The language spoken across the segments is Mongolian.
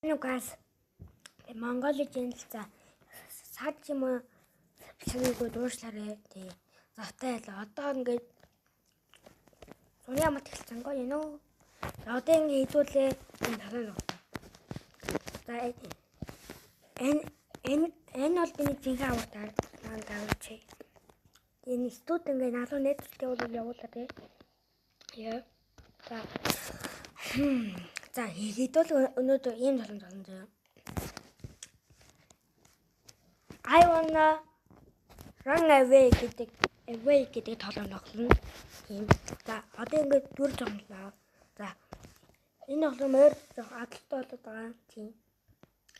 Guys, Монгол channel за сад юм уу бичлэгийг дуушлаарэ. Тий. Завтай л одоо ингээд зуны амт эхэлсэн гоо энэ үү. Одоо ингээд хэдүүлээ энэ талаа нөө. За энэ бол миний жинхэнэ аватар маань давч. Энэ студ ингээд налуу найзтай бол явуулаа тий. Яа. За. За хэдүүл өнөөдөр ийм толон толон заяа. I wanna run away гэдэг толон тоглоно. Тийм. За одоо ингээд дүр тоглоно. За энэ тоглоом ойр жоох адалтай болоод байгаа. Тийм.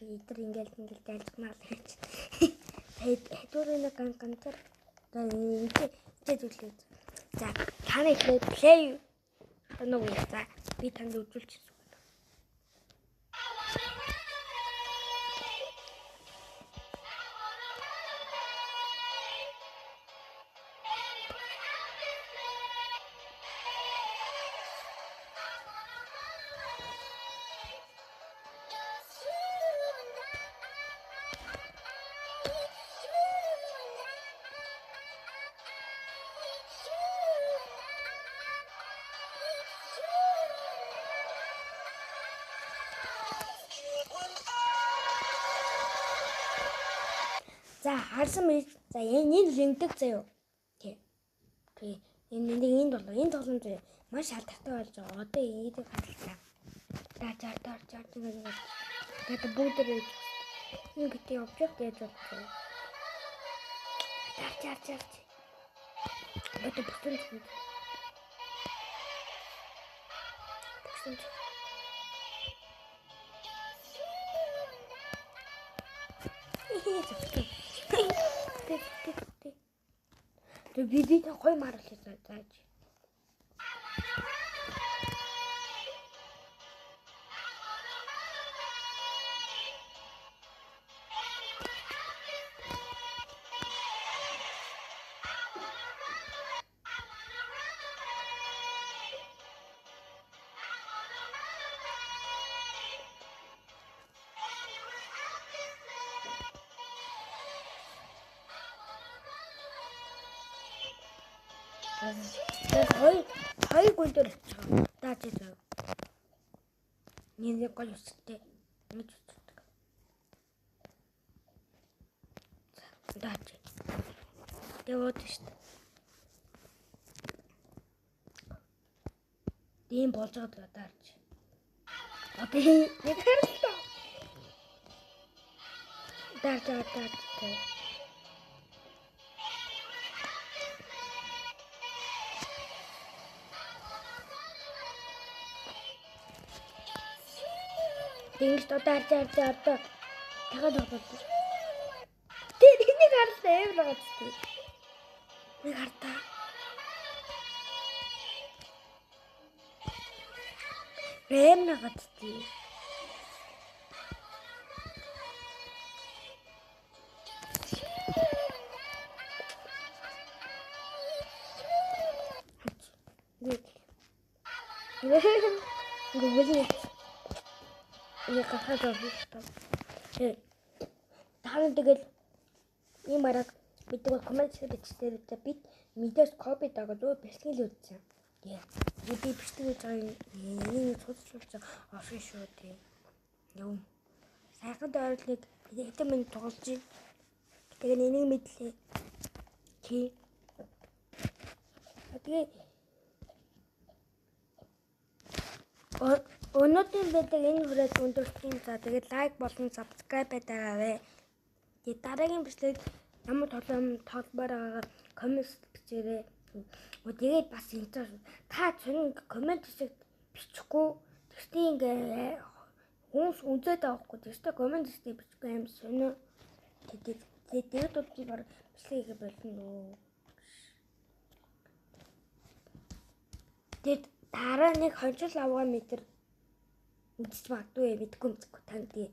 Эдгээр ингээд дайлгмаа л гэж. Тэгээд нэг ган ганцар за энэ зүйлээ. За та нар эхлээд play нэг за би танд үзүүлчих. За харсан мэт за энэ лэмдэг заяо. Тий. Тий. Энэ нэг энэ болоо энэ тоглоом заяо. Маш алдартай болж байгаа. Одоо энийг харлаа. За за за за ингэ. Тэгээд бүгд рүү энэ гэдэг обжект яаж болох вэ? За за за. Одоо бүхэн зүйл. Бүхэн. Тэг би гоё маруулъя зааж. Тэгээд хоёр гүн дээр авчих. Дааж зөө. Нэг гол өсөлттэй. Ингэж өсөлтөг. Дааж. Яваад шүү дээ. Тийм болж байгаа даарч. Одоо нэг харлаа. Даарч даарч. Тэнгэрт одоо харж одоо тагаад тоглолоо. Тэр энийг харлаа амар байгаа зү. Нэг хартаа. Амар байгаа зү. Гүгэл нэг гахаад байна. Та нар тэгэл ийм арга мэддэг бол коммент бичсээр бид мэдээс копи дагаад өө бичлэг л үзсэн. Тэгээ би бичлэг хийж байгаа энийг судалж офи шүү дээ. Юм. Сайхан дойрлыг хэдэн минут тоглож байна. Тэгээ энийг мэдлээ. Тий. Тэгээ өнөөдрийн байдаг энэ хүрээд өндөрлөхийн. За тэгээд лайк болон subscribe дараарай. Тэгээд дараагийн бичлэг ямар тоглоом тогломоор байгаагаа коммент бичээрэй. Тэгээд бас энэ та цонин коммент хэсэгт бичихгүй тэгсний ингээ хүмүүс үзээд байгаа хгүй тэгстэй коммент хэсэгт бичихгүй аим сонио. Тэгээд тэгээд бол би баг бичлэг хийх болно. Тэгээд дараа нэг хончил авгаа метр мэдчих магадгүй мэдгүй мэдгүй танд тий.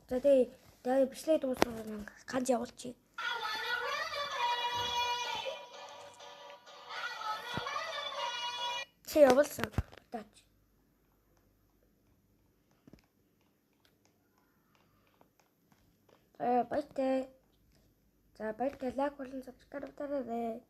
За тэгээ бичлэг дуусах ганц явуулчих. Чи явуулсан. Удаач. Баяртай. За, баяртай, like болон subscribe дараарай.